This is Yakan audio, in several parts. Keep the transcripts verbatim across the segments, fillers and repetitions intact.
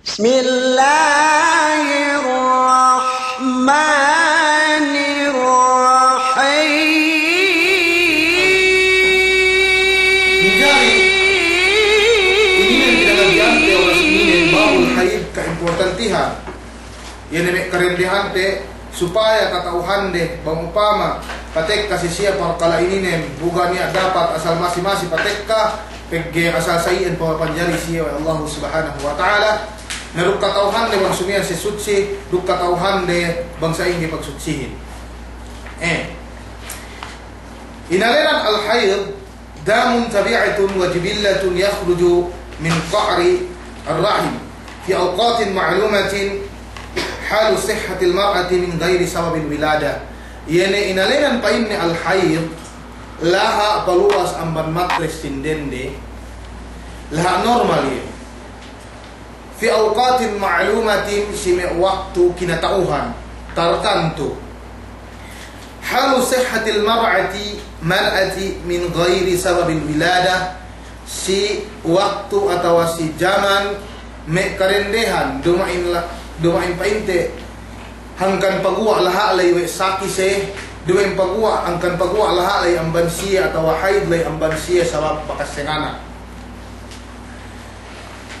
بسم الله الرحمن الرحيم. Manjari, inin ne pinangadji'ante oras inin, babul haid, ka'importantihan. Iye ne me' karendehante, supaya kata'uhande bang upama patekka si siye parkala' ininen, bu ga' niya' dapat asal masi-masi patekka, pegge' asal sa iyan pamapanjari siye we' Allahu Subhanahu wa Ta'ala. Na duk kata'uhande bang sumiyan siye sutsi, duk kata'uhande bang sa'ingge pagsutsihin. Eh. Inalenan al-hayd, دم طبيعة وجبلة يخرج من قعر الرحم في أوقات معلومة حال صحة المرأة من غير سبب الولادة. Iye ne inalenan pa'inne al-hayd, laha' paluwas amban matres sindende, laha' normal iye. في أوقات معلومة, si me' waktu kinata'uhan, tartantu. حال صحة المرأة, mar'ati, من غير سبب الولادة, si waktu atawa si jaman me' karendehan, duma'in la-, duma'in pa'inte hangkan paguwa' laha' ley we' saki siye, duma'in paguwa', hangkan paguwa' laha' ley amban siye atawa hayd ley amban siye sabab bakas sengana.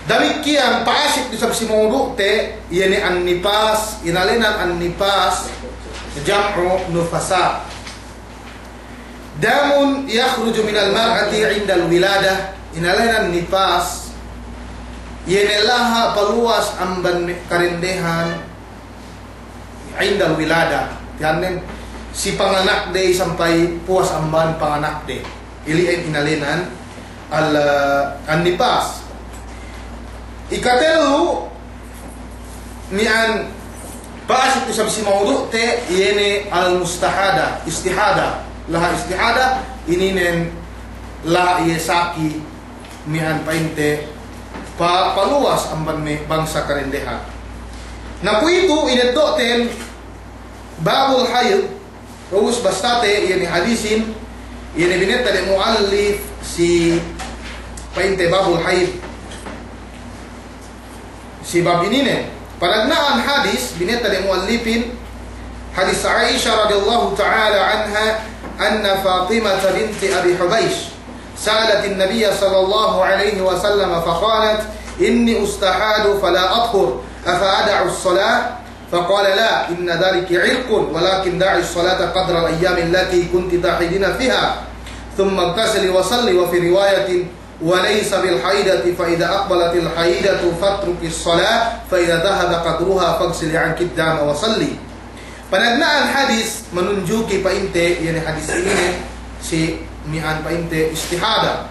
Damikkiyan pa'asek du isab si mawdu'te, iye ne an-nifas, inalenan an-nifas, jam'u nufasa. دم يخرج من المرأة عند الولادة, inalenan nifas, iye ne laha' paluwas amban me' karendehan, عند الولادة. Tiyannen si panganakde sampay puwas amban panganakde. Ili'en inalenan al-, an-nifas. Ikatellu miya'an pa'asek isab si mawdu'te, iye ne al-mustahada, istihada. Laha' istihada, ininen laha' iye saki miya'an pa'inte pa-, paluwas amban me' bangsa karendehan. Na kuwe'itu ineddo'ten babul hayd, ubus bastate iye ne hadisin, iye ne binetta de mu'allif si pa'inte babul hayd. Si bab ininen, panagna'an hadis, binetta de mu'allifin, hadis Aisha radiyallahu ta'ala anha, أن فاطمة بنت أبي حبيش سألت النبي صلى الله عليه وسلم فقالت: إني أستحاض فلا أطهر، أفأدع الصلاة؟ فقال: لا، إن ذلك عرق، ولكن دعي الصلاة قدر الأيام التي كنت تحيضين فيها، ثم اغتسلي وصلي، وفي رواية: وليس بالحيضة، فإذا أقبلت الحيضة فاتركي الصلاة، فإذا ذهب قدرها فاغسلي عنك الدم وصلي. Panagna'an hadis manunjuki pa'inte, iye ne hadis ininen, si miya'an pa'inte istihada.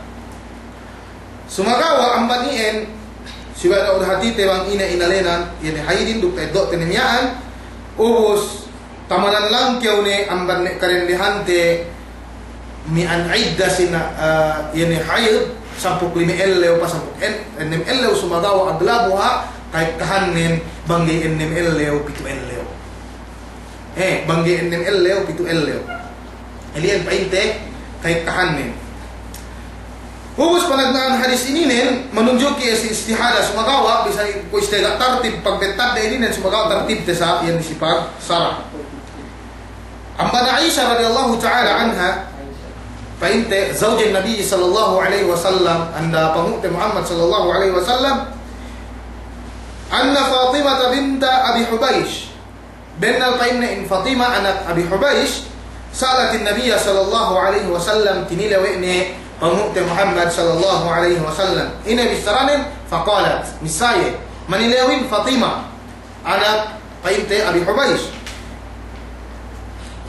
Sumagawa' amban iyan, subey dahu' hatite bang ine inalenan, iye ne haydin duk ta'eddo'te ne miya'an, ubus tamanan langkew ne amban me' karendehante miya'an idda sina, eh, iye ne hayd, sampū' lime ellew, pa sampū' en-, ennem ellew, sumagawa' aglabuha ka'ekkahannen bang ga'i ennem ellew, pitu' ellew. Eh, bang ga'i ennem ellew, pitu' ellew. Ili'en pa'inte ka'ekkahannen. Ubus panagna'an hadis ininen manunjuki si istihada, sumagawa' bisan ku istiga tartib pagbettadde ininen, sumagawa' tartibte sa iyan si pagsara. Amban Aisha radiyallahu ta'ala anha, pa'inte zawjin Nabi sallallahu alaihi wasallam, anda pangu'te Muhammad sallallahu alaihi wasallam, أن فاطمة بنت أبي حبيش, bennal pa'inne in Fatima anak Abi Hubaysh, سألت النبي صلى الله عليه وسلم, tinilew we' ne pangu'te Muhammad sallallahu alaihi wasallam. Ine bissaranen? فقالت, missā iye, manilewin Fatima, anak pa'inte Abi Hubaysh.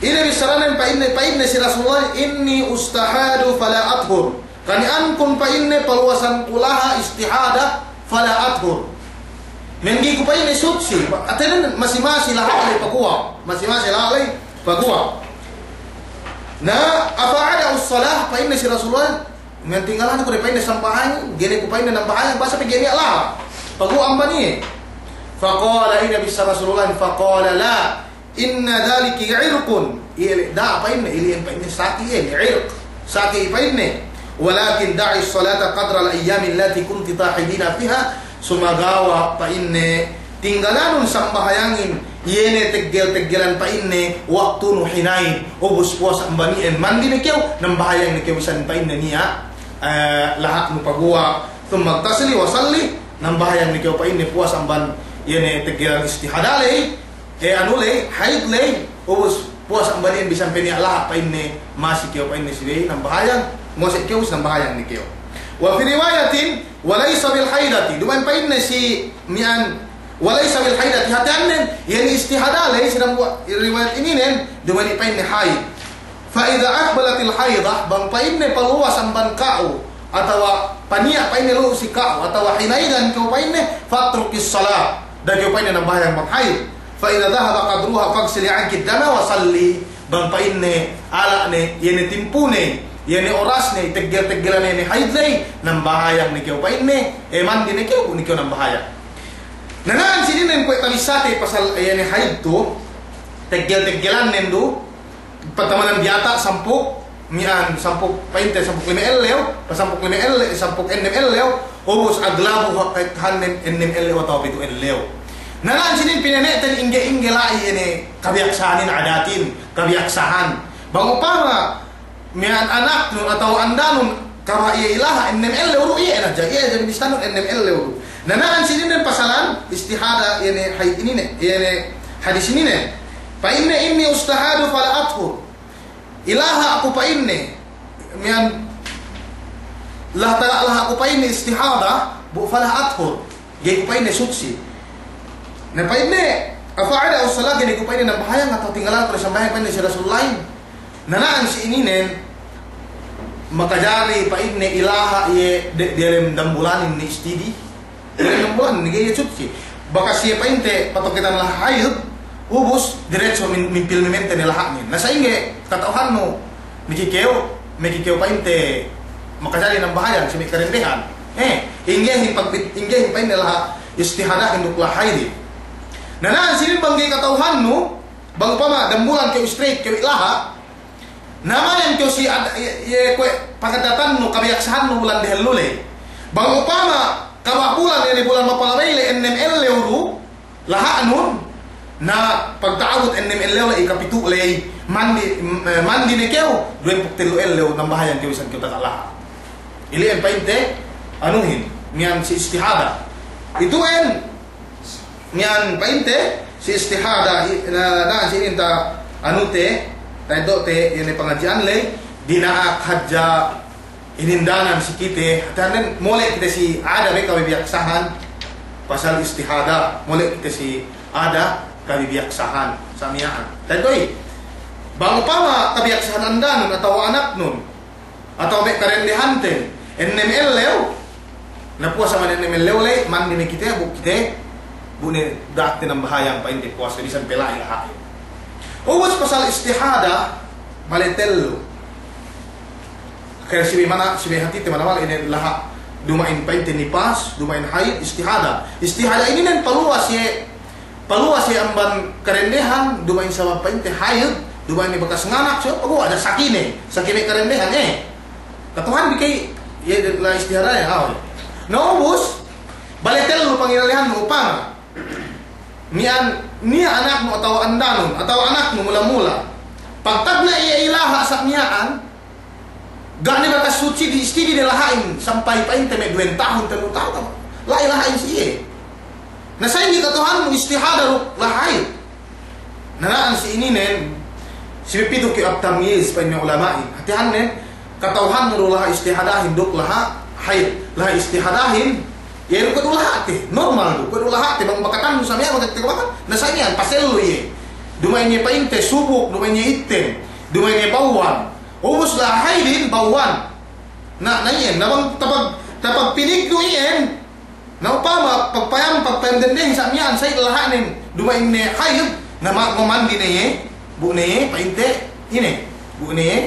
Ine bissaranen? Pa'inne, pa'inne si Rasulullah, إني أستحاض فلا أطهر. Kani'ankun pa'inne paluwasan ku laha' istihada, فلا أطهر. Miya'an ga'i ku pa'inne sutsi, hātinen masi-masi laha' ley paguwa', masi-masi laha' ley paguwa'. Na, أفأدع الصلاة, pa'inne si Rasulullah, miya'an tinggalanku ne pa'inne sambahayang, ga'i ne ku pa'inne nambahayang, bang sa pe ga'i niya' laha' paguwa' amban iye. فقال, ine bissā Rasulullah, فقال: لا، إن ذلك عرق. Iye le, da'a pa'inne, ili'en pa'inne saki iye, irq. Saki pa'inne. ولكن دعي الصلاة قدر الأيام التي كنت تحيضين فيها. Sumagawa' pa'inne tinggalanun sambahayangin, iye ne teggel-teggelan pa'inne waktunu hinaid, ubus puwas amban iyan mandi ne kew, nambahayang ne kew bisan pa'inne niya', eh, laha'nu paguwa', thumma ightasili wa salli, nambahayang ne kew pa'inne puwas amban iye ne teggelan istihada ley, eh, anu ley, haid ley, ubus puwas amban iyan bisan pe niya' laha' pa'inne, masi kew pa'inne subey nambahayang, ngose' kew ubus nambahayang ne kew. Wa fi riwayatin, wa laysa bil haidati, duma'in pa'inne si miya'an, wa laysa bil haidati, hātinen, iye ne istihada ley, si dambuwa' riwayat ininen, duma'in pa'inne haid. Fa idha aqbalatil haidah, bang pa'inne paluwas amban ka'u, atawa paniya' pa'inne lu'u si ka'u, atawa hinaidan kew pa'inne, fatrukis salah, da'a kew pa'inne nambahayang bang haid. Fa idha dhahaba qadruha faghsili anki dama wa salli, bang pa'inne ala' ne, iye ne timpune, iye ne orasne, teggel-teggelan iye ne haid ley, nambahayang ne kew pa'inne, eh, mandi ne kew, bu ne kew nambahayang. Na, na'an sinin kuwe' tabissate pasal iye ne haid tu, teggel-teggelannen du, patamanan diyata' sampū', miya'an sampū', pa'inte sampū' lime ellew, pa sampū' lime elle-, sampū' ennem ellew, ubus aglabu ha-, kahātnen ennem ellew atawa pitu' ellew. Na, na'an sinin pinene'ten ingge-ingge la'i iye ne kabiyaksahanin, adatin, kabiyaksahan. Bang upama miya'an anaknun atawa andanun, kaba' iye ilaha' ennem ellew du, iye ne hadja, iye hadja binistanun ennem ellew du. Na, na'an sinin pasalan istihada, iye ne haid ininen, iye ne hadis ininen. Pa'inne, inni ustahadu fala athur. Ilaha' ku pa'inne, miya'an laha', laha' ku pa'inne istihada, bu fala athur. Ga'i ku pa'inne sutsi. Na pa'inne, afa ada'us salah, ga'i ku pa'inne nambahayang atawa tinggalan ku ne sambahayang, pa'inne si Rasulullahin. Na, na'an si ininen, makajari pa'inne ilaha' iye de-, diyalem dambulanin ne istidi. Diyalem dambulanin ne ga'i iye sutsi. Bakas iye pa'inte patoketan laha' haid, ubus diretso min-, mimpil mimente ne laha'nen. Na, sa'ingge kata'uhannu, miki kew, miki kew pa'inte makajari nambahayang si me' karendehan. Eh, inggehin pag-, inggehin pa'inne laha' istihadahin duk laha' haidin. Na, na'an sinin bang ga'i kata'uhannu, bang upama dambulan kew straight kew ilaha', na, manen kew si ad-, iye, iye kuwe' pangadatannu, kabiyaksahannu bulan dehellu ley. Bang upama kaba' bulan, iye ne bulan mapalabey ley ennem ellew du, laha'nun, na pagta'abut ennem ellew ley, ikapitu' ley, mandi, m-, eh, mandi ne kew, duwempū' tellu ellew, nambahayang kew bisan kew taga laha'. Ili'en pa'inte, anuhin, miya'an si istihada. Itu'en, miya'an pa'inte, si istihada, i-, na, na, si inin ta, anute, ta'eddo'te, iye ne pangadji'an ley, dina'ak hadja inindanan si kite, hātinen mole' kite si ada be kabibiyaksahan, pasal istihada, mole' kite si ada kabibiyaksahan, sa' miya'an. Ta'eddo'i, bang upama kabiyaksahan andanun atawa anaknun, atawa me' karendehanten, ennem ellew, na puwas amban ennem ellew ley, mandi ne kite, bu kite, bu ne da'akte nambahayang pa'inte puwas, bisan pe la'i laha'in. Ubus pasal istihada, bale tellu. Kaya si me' mana, si me' hātite mana-mana ine laha', duma'in pa'inte nipas, duma'in haid, istihada. Istihada ininen paluwas iye, paluwas iye amban karendehan, duma'in sabab pa'inte haid, duma'in iye bakas nganak, sabab paguwa' hadja saki ne, saki me' karendehan, eh. Kata'uhan bi ke, iye laha' istihada iye, aw. Na ubus, bale tellu panginalehannu upama. Miya'an, niya' anaknu atawa andanun, atawa anaknu mula-mula. Pagtagna' iye ilaha' sa' miya'an, ga' ne bakas sutsi, di istidi ne laha'in sampay pa'inte me' duwen tahun, tellu tahun, la'i laha'in si iye. Na sa'ingge kata'uhannu istihada duk laha' haid. Na na'an si ininen, si me' pitu ke at-tamyiz pa'in me' ulama'in. Hātihannen, kata'uhannu du laha' istihadahin duk laha' haid. Laha' istihadahin, iye du kuwe' du laha'te, normal du, kuwe' du laha'te, bang bakatannu sa' miya'an, bang te-, te-, bakat, na sa' miya'an, pasellu iye. Duma'in iye pa'inte subuk, duma'in iye ittem, duma'in iye bawwan. Ubus laha' haidin bawwan. Na, na iyan, na bang tapag-, tapagpinig du iyan, na upama, pagpayam, pagpayam dendehin sa' miya'an, sa'id laha'nen, duma'in ne haid, na ma-, mamandi ne iye, bu ne iye, pa'inte, ine, bu ne iye,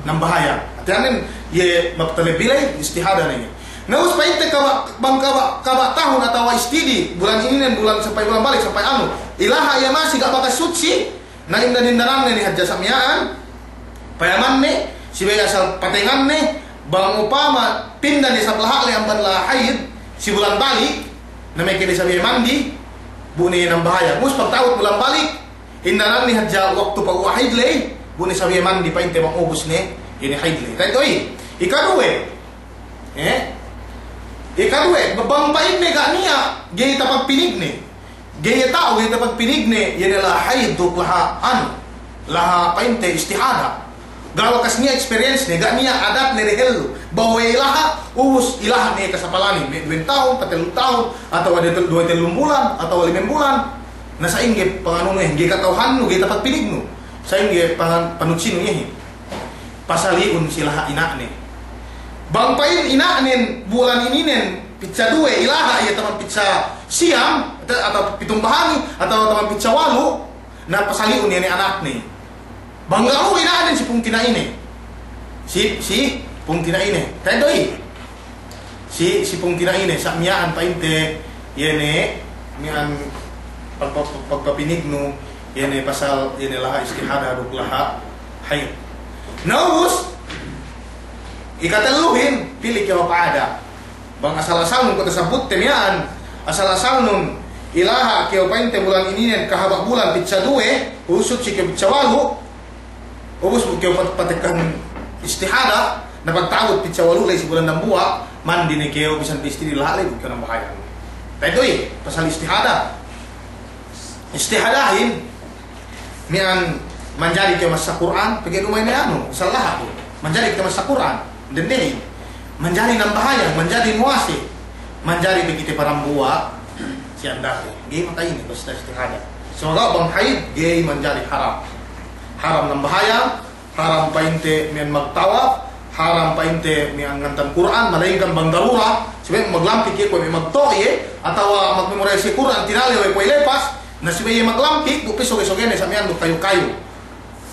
nambahayang. Hātihannen, iye, magtalebbi ley, istihada ne iye. Na ubus pa'inte kaba', bang kaba', kaba' tahun atawa istidi, bulan ininen, bulan sampay bulan balik, sampay anu, ilaha' iye masi ga' bakas sutsi, na indan-indananne ne hadja sa' miya'an, payamanne, subey asal patenganne, bang upama pinda ne isab laha' ley amban laha' haid, si bulan balik, Na meke ne sabiye mandi, bu ne nambahayang. Ubus pagta'abut bulan balik, indanan ne hadja waktu paguwa' haid ley, bu ne sabiye mandi pa'inte bang ubus ne, ine haid ley. Ta'ed do'i. Ikaduwe. Eh? Ikaduwe, bang pa'inne ga' niya', ga'i tapagpinigne. Ga'i ta'u, ga'i tapagpinigne, iye ne laha haid duk laha anu, laha pa'inte istihada. Ga' bakas niya' experience ne, ga' niya' adat ne dehellu. Bawe ilaha, ubus ilaha ne kasapalanin, me' duwen tahun, patellu tahun, atawa de-, duwe tellum bulan, atawa limem bulan. Na sa'ingge panganunu iyehin, ga'i kata'uhannu, ga'i tapagpinignu. Sa'ingge pangan-, panutsinu iyehin. Pasali'un si laha ina'ne. Bang pa'in ina'nen bulan ininen, pitsa duwe, ilaha iye taman pitsa siyam, ata-, atawa pitung bahani, atawa taman pitsa walu', na pasali'un iye ne anakne. Bang ga' lu'u ina'nen si pungtina'ine. Si, si pungtina'ine. Ta'ed do'i. Si, si pungtina'ine, sa' miya'an pa'inte, iye ne, miya'an pag-, pag-, pag-, pagpapinignu, iye ne pasal, iye ne laha istihada duk laha haid. Na ubus, ikatelluhin, pili' kew apa ada. Bang asal-asalnun kuwe' tasabutte miya'an, asal-asalnun ilaha kew pa'inte bulan ininen kahaba' bulan pitsa duwe, usut si kew pitsa walu', ubus bu kew pat-, patekkahan istihada, na pagta'abut pitsa walu' ley si bulan dambuwa', mandi ne kew bisan pe istiri laha' ley bu kew nambahayang. Ta'ed do'i, pasal istihada. Istihadahin, miya'an manjari kew massa Kur'an, pegge' duma'in ne anu, asal laha' bu. Manjari kew massa Kur'an, dendehin. Manjari nambahayang, manjari muwase. Manjari pe kite parambuwa', si andate. Ga'i maka'ine, basta istihada. Sumagawa' bang haid, ga'i manjari haram. Haram nambahayang, haram pa'inte miya'an magtawaf, haram pa'inte miya'an ngantan Kur'an, malayingkan bang darura, subey maglampik iye kuwe' me' magto' iye, atawa magmemorize Kur'an, tinalew iye kuwe' lepas, na subey iye maglampik, bu pe soge-sogene sa' miya'an duk kayu-kayu.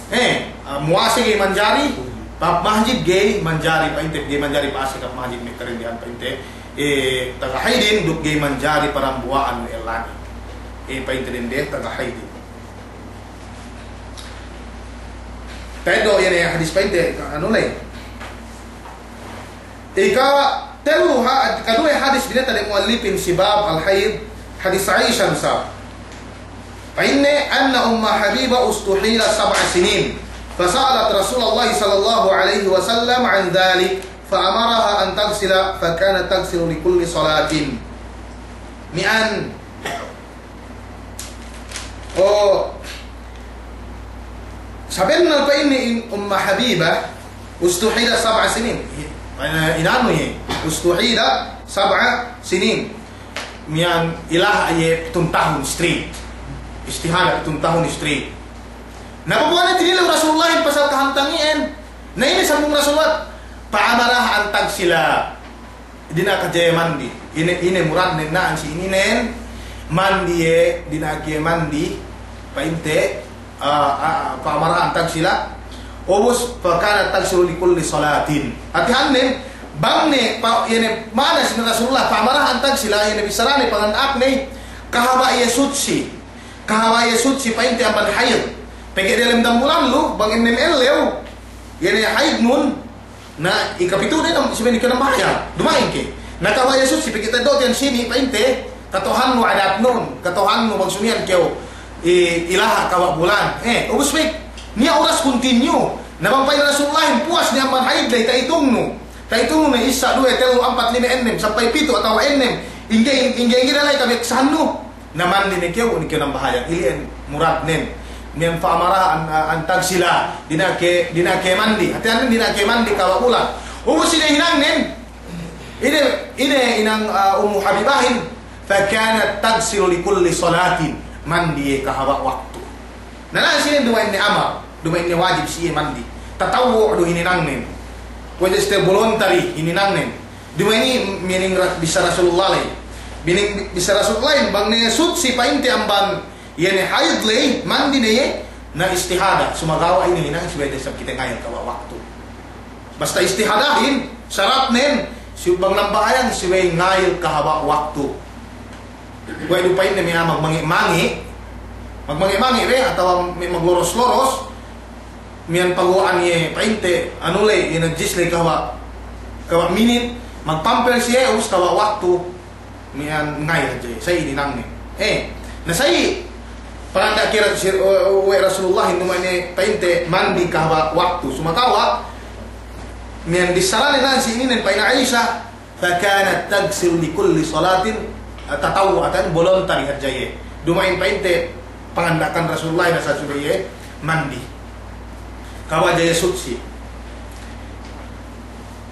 Eh, ah, muwase ga'i manjari, pahap masjid ga'i manjari, pa'inte ga'i manjari pa'ase ke hap masjid me' kadendehan pa'inte, eh, taga haidin, duk ga'i manjari parambuwa'an me' ellane. Eh, pa'inte dende taga haidin. Ta'eddo' iye ne hadis pa'inte, anu ley. Ikatellu ha-, ikaduwe hadis bineta de mu'allipin si bab al-haid, hadis Aisha sa. Pa'inne, anna Umma Habiba ustuhida sab'a sinin. Fasa'alat Rasulallah sallallahu alaihi wasallam an dhalik, fa amaraha an taghsila, fa kanat taghsilu li kulli salatin. Miya'an O, sabennal pa'inne in Umma Habiba, ustuhida sab'a sinin. Ina-, inanu iye, ustuhida sab'a sinin. Miya'an ilaha iye pitung tahun straight. Istihada pitung tahun straight. Na, pabuwat ne tinilew Rasulullahin pasal kahantang iyan. Na, ine sambung Rasulullah, fa amaraha an taghsila. Dina'ak hadja iye mandi. Ine, ine muradnen na'an si ininen, mandi iye, dina'ak iye mandi, pa'inte, ah, ah, fa amaraha an taghsila, ubus, fa kanat taghsilu li kulli salatin. Hātihannen, bang ne, pa-, iye ne, ma'ana si Rasulullah, fa amaraha an taghsila, iye ne bissarane panganakne, kahaba' iye sutsi, kahaba' iye sutsi, pa'inte amban haid. Pegge' delem dambulan lu, bang ennem ellew, iye ne haidnun, Na, ikapitu ne dem, subey ne kew nambahayang. Duma'in ke. Na, kahaba' iye sutsi, pegge' ta'eddo' tiyan sini, pa'inte, kata'uhannu adatnun, kata'uhannu bang sumiyan kew, i-, ilaha kahaba' bulan. Eh, ubus pegge' niya' uras continue. Na, bang pa'in Rasulullahin, puwas ne amban haid ley, ta'itungnu. Ta'itungnu ne, isa, duwe, tellu, ampat, lime, ennem, sampay pitu' atawa ennem. Ingge, ingge, ingge ne la'i kabeksahannu. Na mandi ne kew, bu ne kew nambahayang. Ili'en muradnen. Miya'an fa amaraha an, an taghsila. Dina'ak iye, dina'ak iye mandi. Hātihannen dina'ak iye mandi kahaba' bulan. Ubus ine hinangnen. Ine, ine hinang, ah, Ummu Habibahin. Fa kanat taghsilu li kulli salatin. Mandi iye kahaba' waktu. Na, na, sine duma'in ne amar, duma'in ne wajib si iye mandi. Tatawwu' du hininangnen. Kuwe' du site voluntary hininangnen. Duma'in inin ra-, bissā Rasulullah ley. Binin bissā Rasulullah, bang ne sutsi pa'inte amban iye ne haid ley, mandi ne iye, na istihada. Sumagawa' ine hinang subey de isab kite ngayil kahaba' waktu. Basta istihadahin, saratnen, si bang nambahayang subey ngayil kahaba' waktu. Kuwe' du pa'inne me' a'a magmangi'-mangi', magmangi'-mangi' be, atawa me' magloros-loros, miya'an paguwa'an iye pa'inte, anu ley, iye najis ley kahaba', kahaba' minit, magpampel siye, ubus kahaba' waktu. Miya'an nga'i hadja, sa'i hininangne. Eh, na sa'i panganda'an kira si, we' Rasulullahin duma'in pa'inte mandi kahaba' waktu. Sumagawa' miya'an bissarane nan si ininen pa'in Aisha, فكانت تغسل لكل صلاة تطوعا, voluntary hadja iye. Duma'in pa'inte panganda'an Rasulullahin asal subey iye mandi kahaba' hadja iye sutsi.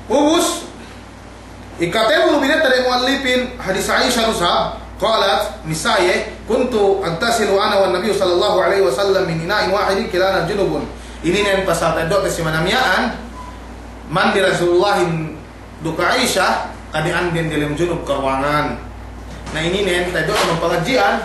Ubus, ikatelu bi ne tare mu'allifin hadis Aisha du sa, qalat, missā iye, كنت أغتسل أنا والنبي صلى الله عليه وسلم من إناء واحد كلانا جنب. Ininen pasal ta'eddo'te si miya'an, mandi Rasulullahin duk Aisha, kani'anden diyalem junub karuwangan. Na ininen ta'eddo'te me' pangadji'an,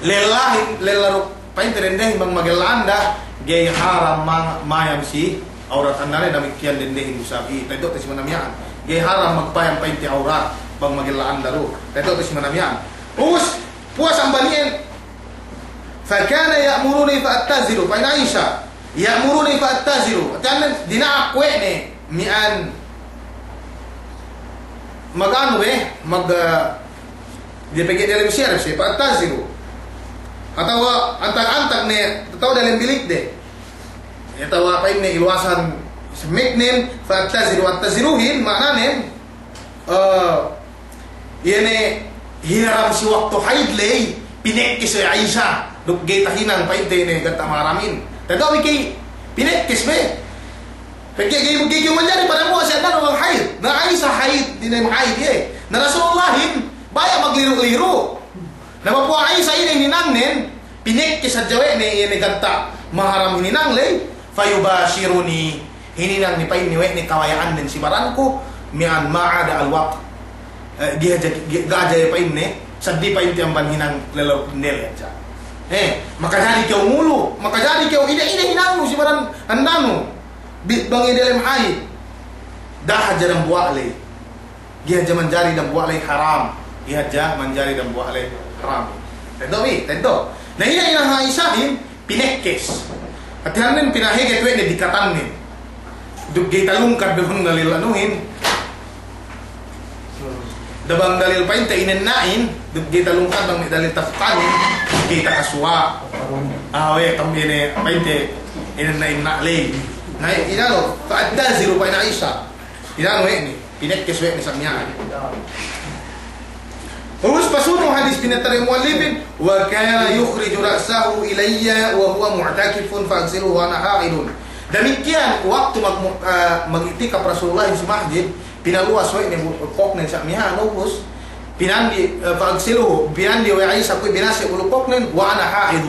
lellahin, lella duk pa'inte dendehin bang magella anda, ga'i haram ma-, mayam si awrat andane, damikkiyan dendehin du sa. Ta'eddo'te si miya'an. Ga'i haram magpayam pa'inte awrat bang magella anda du. Ta'eddo'te si miya'an. Ubus, puwas amban iyan, فكان يأمرني فأتزر, pa'in Aisha, يأمرني فأتزر. Hātinen, dina'ak we' ne miya'an maganu be, mag-, eh, Diya' pegge' diyalem siyar siye, فأتزر. Atawa antag-antag ne, atawa diyalem bilikde. Atawa pa'inne iluwasan semmeknen, فأتزر, أتزرhin, ma'ananen, eh, iye ne hinaram si waktu haid ley, pinekkes we' Aisha, duk ga'i tahinang pa'inte ne ganta' maharamin. Ta'eddo' bi ke pinekkes be. Pegge' ga'i, ga'i kew manjari padambuwa' si andanu bang haid. Na Aisha haid, dina'in haid iye. Na Rasulullahin, baya' magliru'-liru'. Na bang puwas Aisha ine hininangnen, pinekkes hadja we' ne iye ne ganta' maharam hininang ley, فيباشرني. Hininang ne pa'inne we' ne kabaya'annen si baranku, miya'an ما عدا الوقت. Eh, ga'i hadja, ga'i, ga'i hadja iye pa'inne, seddili pa'inte amban hinang lella duk dende hadja. Eh, makajari kew ngulu, makajari kew ine-ine hinangnu si baran andanu. Bi-, bang iye diyalem haid. Da'a hadja dambuwa' ley. Ga'i hadja manjari dambuwa' ley haram. Ga'i hadja manjari dambuwa' ley haram. Ta'eddo' bi, ta'eddo'. Na iye hinang Aishahin, pinekkes. Hātinen pinaheget we' ne dikatannen. Duk ga'i talungkad be bang dalil anuhin. Da'a bang dalil pa'inte inenna'in, duk ga'i talungkad bang me' dalil tafukanin, ga'i takasuwa'. Ah, we', tam ine pa'inte inenna'in na ley. Na, inanu, فأتزر pa'in Aisha. Inanu we' ne, pinekkes we' ne sa miya'an. Ubus pasunu' hadis pinatare mu'allifin, وكان يخرج رأسه إلي وهو معتكف فأغسله وأنا حائض. Damikkiyan waktu mag-, eh, mag'itikaf Rasulullah si masjid, pinaluwas we' ne bu-, kōknen sa miya'an ubus, pinandi, eh, فأغسله, pinandi we' Aisha kuwe' binase' bulu kōknen, وأنا حائض.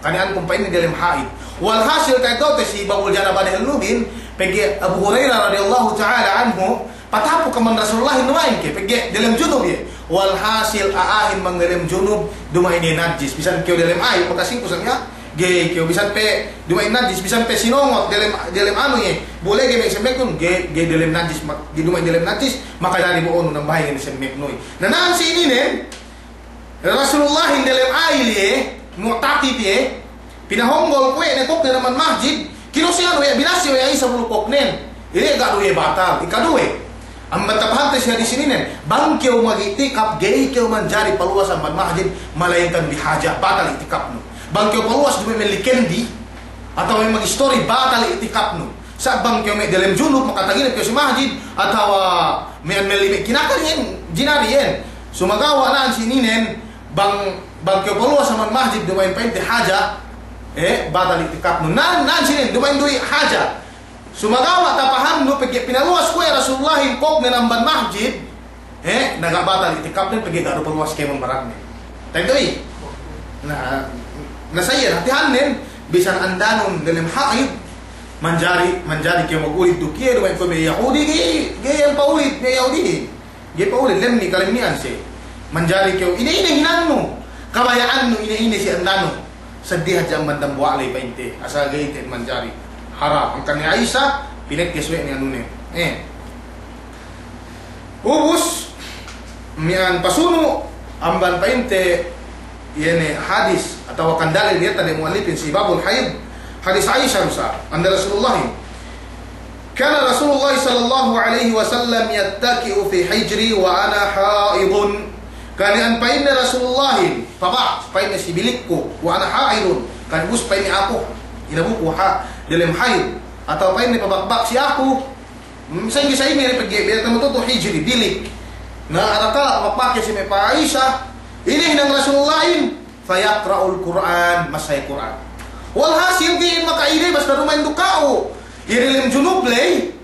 Kani'anku pa'inne diyalem haid. Walhasil ta'eddo'te si babul janabah dehelluhin, pegge' Abu Hurairah radiyallahu ta'ala anhu, patapuk amban Rasulullahin duma'in ke, pegge' diyalem junub iye. Walhasil a'ahin bang diyalem junub, duma'in iye najis. Bisan kew diyalem air, makasingku sa miya'an, ga'i kew bisan pe duma'in najis, bisan pe sinongot diyalem, diyalem anu iye. Bu lege' me' semmeknun, ga'i, ga'i diyalem najis, ma-, ga'i duma'in diyalem najis, makajari bo'onu nambahin semmeknun. Na, na'an si ininen, Rasulullahin diyalem air iye, mu'takif iye, pinahonggol kuwe' ne kōknen amban masjid, kinōsihan we', binase' we' Aisha bulu kōknen. Iye ga' du iye batal, ikaduwe. Amban tapahante si hadis ininen, bang kew mag'itikaf, ga'i kew manjari paluwas amban masjid, malayingkan bi haja, batal i'tikafnu. Bang kew paluwas duma'in melli kendi, atawa me' magistori, batal i'tikafnu. Sa' bang kew me' diyalem junub, makataginep kew si masjid, atawa me' melli me' kinakan iyan, jinari iyan. Sumagawa' na'an si ininen, bang, bang kew paluwas amban masjid duma'in pa'inte haja, eh, batal i'tikafnu. Na'an, na'an si ininen, duma'in du iye haja. Sumagawa' tapahamnu pegge' pinaluwas kuwe' Rasulullahin kōknen amban masjid, eh, na ga' batal i'tikafnen pegge' ga' du paluwas kēmon baranne. Ta'eddo'i? Na, na sa iyan, hātihannen, bisan andanun diyalem haid, manjari, manjari kew magulid duk iye, duma'in kuwe' me' Yahudi, ga'i, ga'i iyan pa'ulid, me' Yahudihin. Ga'i pa'ulid, lemmi' kalemmi'an siye. Manjari kew, ine-ine hinangnu, kabaya'annu, ine-ine si andanu. Seddili hadja amban dambuwa' ley pa'inte, asal ga'i te'ed manjari. Haram. Hangkan ne Aisha, pinekkes we' ne anune. Eh. Ubus, miya'an pasunu', amban pa'inte, iye ne hadis, atawa kan dalil diyata' de mu'allifin si babul haid, hadis Aisha du sa, anda Rasulullahin. كان رسول الله صلى الله عليه وسلم يتكئ في حجري وأنا حائض. Kani'an pa'inne Rasulullahin, pabak, pa'inne si bilikku, وأنا حائض. Kan ubus pa'inne aku, inabuku ha, delem haid. Atawa pa'inne pabakbak si aku. Hmm, sa'ingge, sa'ingge ne pegge', biya' tamututu hijri, bilik. Na, arakala' makmake si me' pa Aisha, ine hinang Rasulullahin, فيقرأ القرآن, masa Kur'an. Walhasil, ga'i maka'ine, basta duma'in du ka'u. Iye delem junub ley,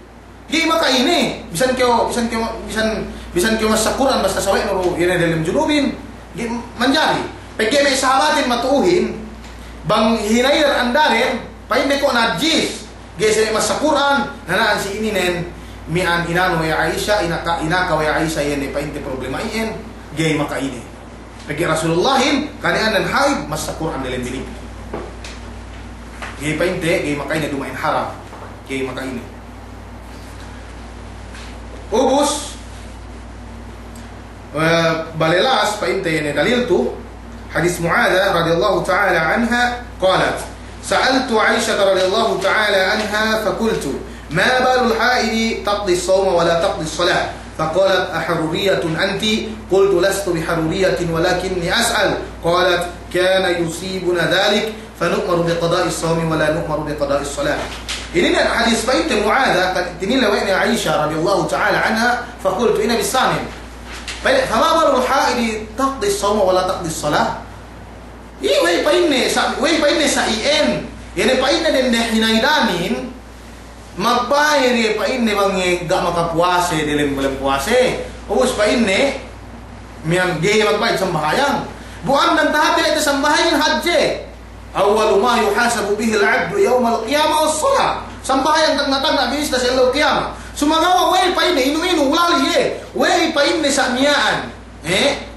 ga'i maka'ine. Bisan kew, bisan kew, bisan, bisan kew masa Kur'an, basta sawe'nu du, iye ne delem junubin. Ga'i manjari. Pegge' me' sahabatin matu'uhin, bang hinaydar andaren, pa'inde ko' najis. Ga'i siye masa Kur'an, nana'an si ininen, miya'an inanu we' Aisha, inaka, inaka we' Aisha iye ne pa'inte problema iyan, ga'i maka'ine. Pegge' Rasulullahin, kani'anen haid, masa Kur'an delem bilik. Ga'i pa'inte, ga'i maka'ine duma'in haram. Ga'i maka'ine. Ubus, eh, balelas pa'inte iye ne dalil tu, hadis Mu'adha radiyallahu ta'ala anha, قالت: سألت عائشة رضي الله تعالى عنها فقلت: ما بال الحائض تقضي الصوم ولا تقضي الصلاة؟ فقالت: أحرورية أنت؟ قلت: لست بحرورية ولكني أسأل. قالت: كان يصيبنا ذلك فنؤمر بقضاء الصوم ولا نؤمر بقضاء الصلاة. Inin hadis pa'inte Mu'adha, kan tinilew we' ne Aisha radiyallahu ta'ala anha, فقلت, ine bissānen. Pa'in, فما بال الحائض تقضي الصوم ولا تقضي الصلاة؟ Iye, we'ey pa'inne sa', we'ey pa'inne sa' iyan, iye ne pa'inne dende hinaydanin, magbayad iye pa'inne bang iye ga' makapuwase delem bulin puwase. Ubus pa'inne, miya'an ga'i magbayad sambahayang. Bu andang tahāti iye sambahayang hadje. أول ما يحاسب به العبد يوم القيامة الصلاة. Sambahayang tagna'-tagna' binisita si ellew kiyamat. Sumagawa' we'ey pa'inne, inu-inu, ulali iye. We'ey pa'inne sa' miya'an. Eh?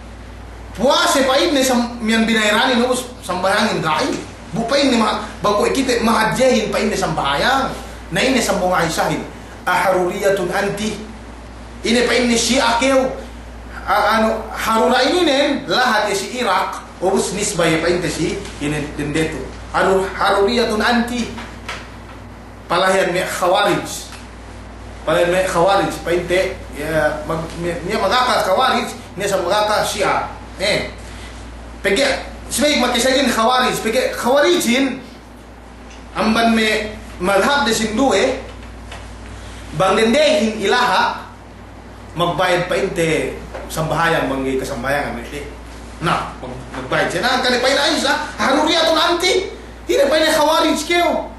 Puwase pa'inne sam-, miya'an binayaranin, ubus sambahayangin ga'i. Bu pa'inne ma-, bang kuwe' kite mahadjehin pa'inne sambahayang. Na ine sambung Aishahin. أحرورية أنت؟ Ine pa'inne Shi'a kew? A-, anu, Harura ininen, lahat iye si Iraq, ubus nisba iye pa'inte si, ine dende tu. Haru-, حرورية أنت؟ Palahiyan me' Khawarij. Palahiyan me' Khawarij, pa'inte, iye, mag-, me-, niya' magaka Khawarij, niya' sa' magaka Shi'a. Eh. Pegge', subey makisagin Khawarij, pegge' Khawarijin, amban me' madhabde sinduwe, bang dendehin ilaha', magbayad pa'inte sambahayang bang ga'i kasambahayangan me' de. Na, mag-, magbayad siye. Na, kale pa'in Aisha, حرورية أنت؟ Ine pa'inne Khawarij kew?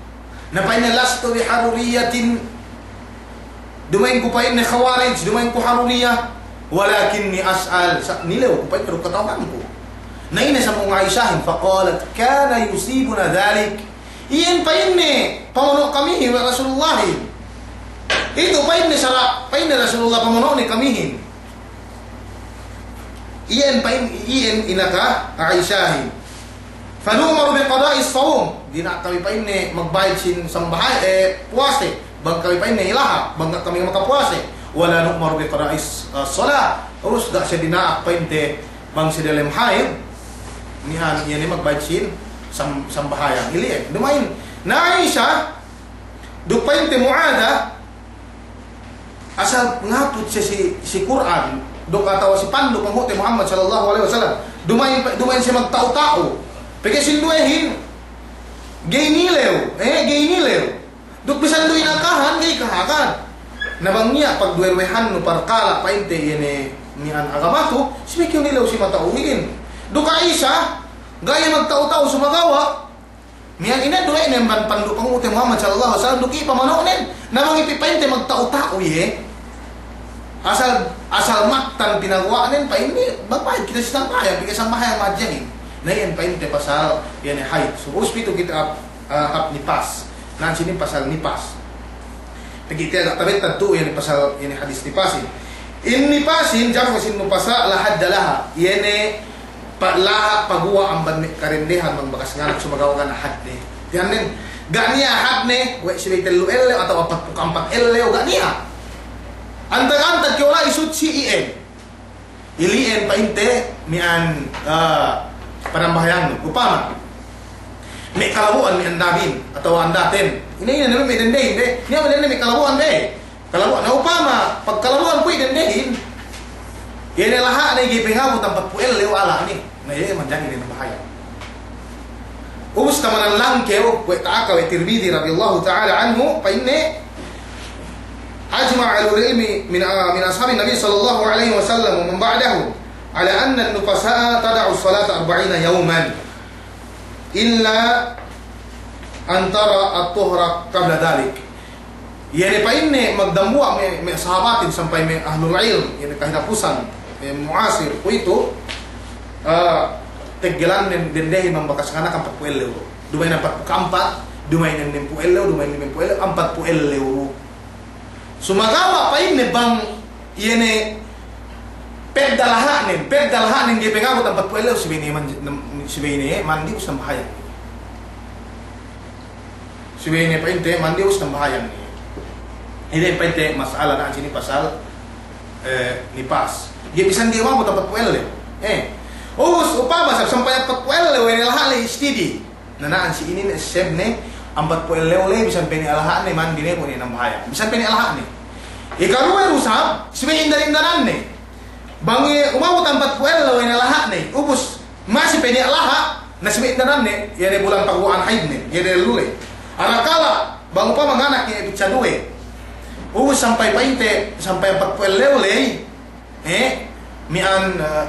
Na pa'inne لست بحرورية. Duma'in ku pa'inne Khawarij, duma'in ku Haruriyah. ولكني أسأل. Sa' nilew ku pa'inne duk kata'uhanku. Na ine sambung Aishahin, فقالت: كان يصيبنا ذلك. Iyan pa'inne, pamono' kamihin we' Rasulullahin. Itu pa'inne sara', pa'inne Rasulullah pamono'ne kamihin. Iyan pa'in, iyan inaka Aishahin. فنؤمر بقضاء الصوم. Dina'ak kami pa'inne magbayad sin sambahayang, eh, puwase. Bang kami pa'inne ilaha', bang ga' kami makapuwase. ولا نؤمر بقضاء الص-، الصلاة. Ubus ga' siye dina'ak pa'inte bang siye delem haid, niya', niya' ne magbayad sin sam-, sambahayang. Ili'en. Duma'in. Na Aisha, duk pa'inte Mu'adha, asal ngaput siye si, si Kur'an, duk atawa si pandu' panghu'te Muhammad sallallahu alaihi wasallam. Duma'in, duma'in siye magta'u-ta'u. Pegge' sinduwehin, ga'i nilew, eh, ga'i nilew. Duk bisan du inakahan, ga'i kahakan. Na bang niya' pagduwe-duwehannu parkala' pa'inte iye ne miya'an agama tu, subey kew nilew si mata'uhin. Duk Aisha, ga'i magta'u-ta'u sumagawa'. Miya'an ine duwe ne amban pandu' panghu'te Muhammad sallallahu alaihi wasallam, duk iye pamono'nen. Na bang iye pa'inte magta'u-ta'u iye. Asal, asal mattan pinaguwa'nen pa'inne, magbayad kite si sambahayang, pegge' sambahayang mahadjehin. Na iyan pa'inte pasal, iye ne haid. So, ubus pitu kite hap, ah, hap nifas. Na, sinin pasal nifas. Pegge' tiya' ga' tabettad tu'u iye ne pasal, iye ne hadis nifasin. In nifasin, jam'u sin nufasa, la hadda laha. Iye ne pa-, laha' paguwa' amban me' kadendehan bang bakas nganak sumagawa' ga' niya' hadne. Tiyannen, ga' niya' hadne, we' subey tellu ellew atawa apat pū' ampat ellew, ga' niya'. Antag-antag kew la'i sutsi iyan. Ili'en pa'inte miya'an, eh, panambahayangnu. Upama, Me' kalabu'an me' andabin, atawa andaten. Ine, ine ne me' dendehin be. Niya' me' dende me' kalabu'an be. Kalabu'an, na upama, pagkalabu'an kuwe' dendehin. Iye ne laha'ne ga'i pengabut ampatpū' ellew ala'ne. Na iye manjari ne nambahayang. Ubus tamanan langkew, kuwe' ta'aka we' Tirmidhi radiyallahu ta'ala anhu, pa'inne, أجمع أهل العلم من، من أصحاب النبي صلى الله عليه وسلم ومن بعدهم على أن النفساء تدع الصلاة أربعين يوما إلا أن ترى الطهر قبل ذلك. Iye ne pa'inne magdambuwa' me', me' sahabatin sampay me' ahlul ilm, iye ne kahinapusan, me' mu'asir, kuwe'itu, eh, teggelannen dendehin bang bakas nganak ampatpū' ellew. Duma'in ampatpū' ka'ampat, duma'in ennempū' ellew, duma'in limempū' ellew, ampatpū' ellew. Sumagawa' pa'inne bang iye ne pedda' laha'nen, pedda' laha'nen ga'i pengabut ampatpū' ellew, subey ne man-, nam-, subey ne mandi ubus nambahayang. Subey ne pa'inte mandi ubus nambahayang. Ine pa'inte mas'ala na'an sini pasal, eh, nipas. Ga'i bisan ga'i mabut ampatpū' ellew. Eh. Ubus upama sab sampay ampatpū' ellew we' ne laha' ley istidi. Na na'an si inin essebne, ampatpū' ellew ley, bisan pe niya' laha'ne, mandi ne, bu ne nambahayang. Bisan pe niya' laha'ne. Ikaruwe du sab, subey indan-indananne. Bang iye umabut ampatpū' ellew we' ne laha'ne, ubus masi pe niya' laha', na subey indananne, iye ne bulan paguwa'an haidne, iye ne lule. Arakala', bang upama nganak iye pizza duwe. Ubus sampay pa'inte, sampay ampatpū' ellew ley, Eh, miya'an, eh,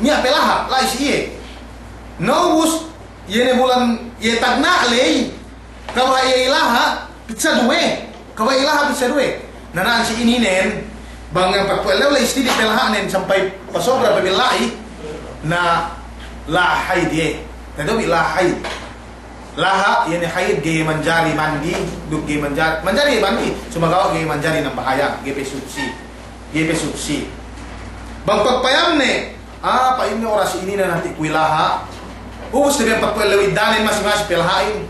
niya' pe laha', la'i si iye. Na ubus, iye ne bulan, iye tagna' ley, kaba' iye laha', pizza duwe. Kaba' iye laha', pizza duwe. Na na'an si ininen, bang ampatpū' ellew ley istidi pe laha'nen sampay pasobra pe bi la'i, na laha' haid iye. Na dobi laha' haid. Laha', iye ne haid ga'i manjari mandi, duk ga'i manjari, manjari mandi, sumagawa' ga'i manjari nambahayang, ga'i pe sutsi, ga'i pe sutsi. Bang pagpayamne, ah, pa'inne oras inin ne hati' kuwe' laha'. Ubus ne bi ampatpū' ellew iddanen masi-masi pe laha'in.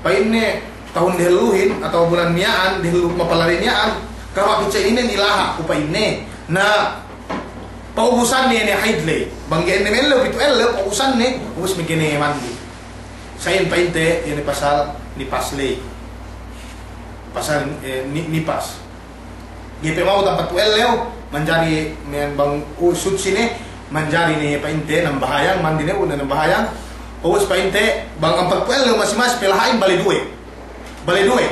Pa'inne tahun dehelluhin, atawa bulan miya'an, dehellu mapalabey miya'an, kaba' pizza inin ilaha' ku pa'inne. Na, paubusanne ne haid ley. Bang ga'i ennem ellew, pitu' ellew, paubusanne, ubus magene mandi. Sa'in pa'inte, iye ne pasal nipas ley. Pasal, eh, ni-, nipas. Ga'i pe mabut ampatpū' ellew, manjari miya'an bang u-, sutsi ne, manjari ne pa'inte nambahayang, mandi ne, bu ne nambahayang. Ubus pa'inte, bang ampatpū' ellew masi-masi pe laha'in bale duwe. Bale duwe.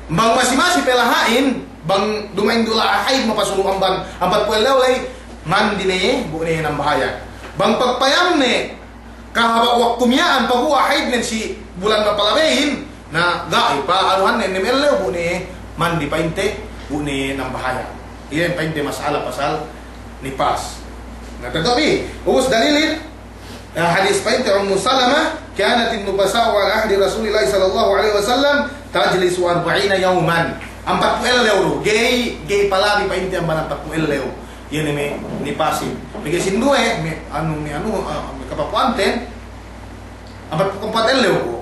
Bang masi-masi pe laha'in, bang duma'in du laha' haid mapasunu' amban ampatpū' ellew ley, mandi ne, bu ne nambahayang. Bang pagpayamne, kahaba' waktu miya'an paguwa' haidnen si bulan mapalabeyin, na ga'i, pa'anuhanne ennem ellew bu ne mandi pa'inte, bu ne nambahayang. Iye pa'inte mas'ala pasal nipas. Na, tatabi, ubus dalilin, na, hadis pa'inte Ummu Salamah, كانت النفساء على عهد رسول الله صلى الله عليه وسلم تجلس أربعين يوما. Ampatpū' ellew du, ga'i, ga'i palabi pa'inte amban ampatpū' ellew. Iye ne me' nipasin. Pegge' sinduwe, me' anu, me' anu, ah, me' kapapu'anten, ampatpū' ellew ko'.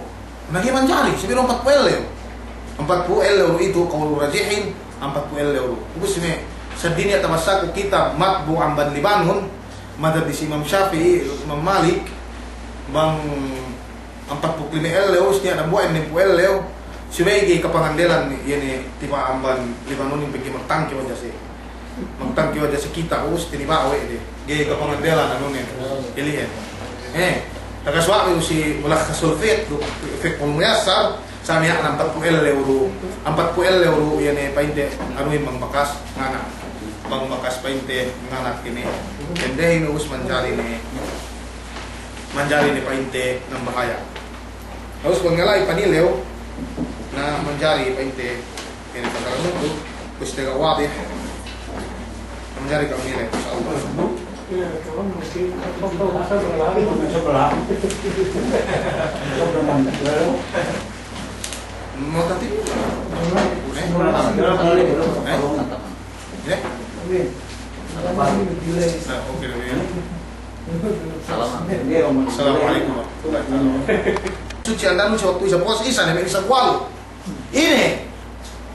Na ga'i manjari, subey du ampatpū' ellew. Ampatpū' ellew itu, qawlu rajihin, ampatpū' ellew. Ubus me', seddili tabassāku kitab matbu' amban Libanun, madhab si Imam Shafi'i, Imam Malik, bang ampatpū' lime ellew, ubus niya' dambuwa' ennempū' ellew, subey ga'i kapangandelan, iye ne, tiba' amban Libanunin pegge' magtangke hadja si, magtangke hadja si kitab, ubus tiniba' we' de, ga'i kapangandelan anunen, ili'en. Eh, taga suwa' we' si Mulakhasul Fiqh, du, Fiqhul Muyassar, sa' miya'an ampatpū' ellew du, ampatpū' ellew du, iye ne, pa'inte, anuhin bang bakas nganak, bang bakas pa'inte nganak inin, dendehin ubus manjari ne, manjari ne pa'inte nambahayang. Ubus bang la'i panilew, na manjari pa'inte, inin pangkalan itu, ubus tega wadih, manjari ka'u nilew, insya Allah. Mau tati? Eh? Eh? Nah, oke, dulu ya. Assalamualaikum warahmatullahi wabarakatuh. Sutsi andanu si waktu isa pos, isa ne, isa kuwalu. Ine,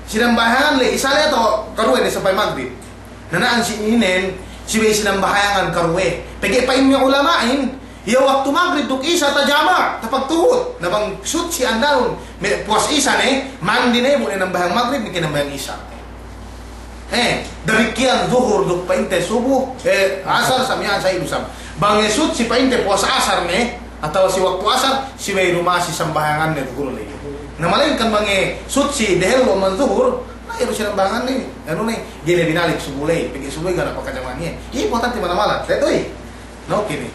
sinambahayangan le, isa le atawa karuwe ne sampay magrib. Na na'an si inin, subey sinambahayangan karuwe. Pegge' pa'in me' ulama'in, Iye waktu magrib duk isa tajama', tapagtuhut. Na bang sutsi andanun, me' puwas isa ne, mandi ne, bu ne nambahayang magrib, miki nambahayang isa. Eh, damikkiyan zuhur duk pa'inte subu, eh, asar, sa miya'an sa ilu sam. Bang iye sutsi pa'inte puwas asar ne, atawa si waktu asar, subey du masi sambahayanganne duhur ley. Na malayingkan bang iye sutsi dehellu amban zuhur, na iye du sinambahayanganne, anu ne, ga'i ne binalik subu ley, pegge' subu ley ga' ne pakajama'an iye. Iye importante manamal, te'ed du i. Na oke ne.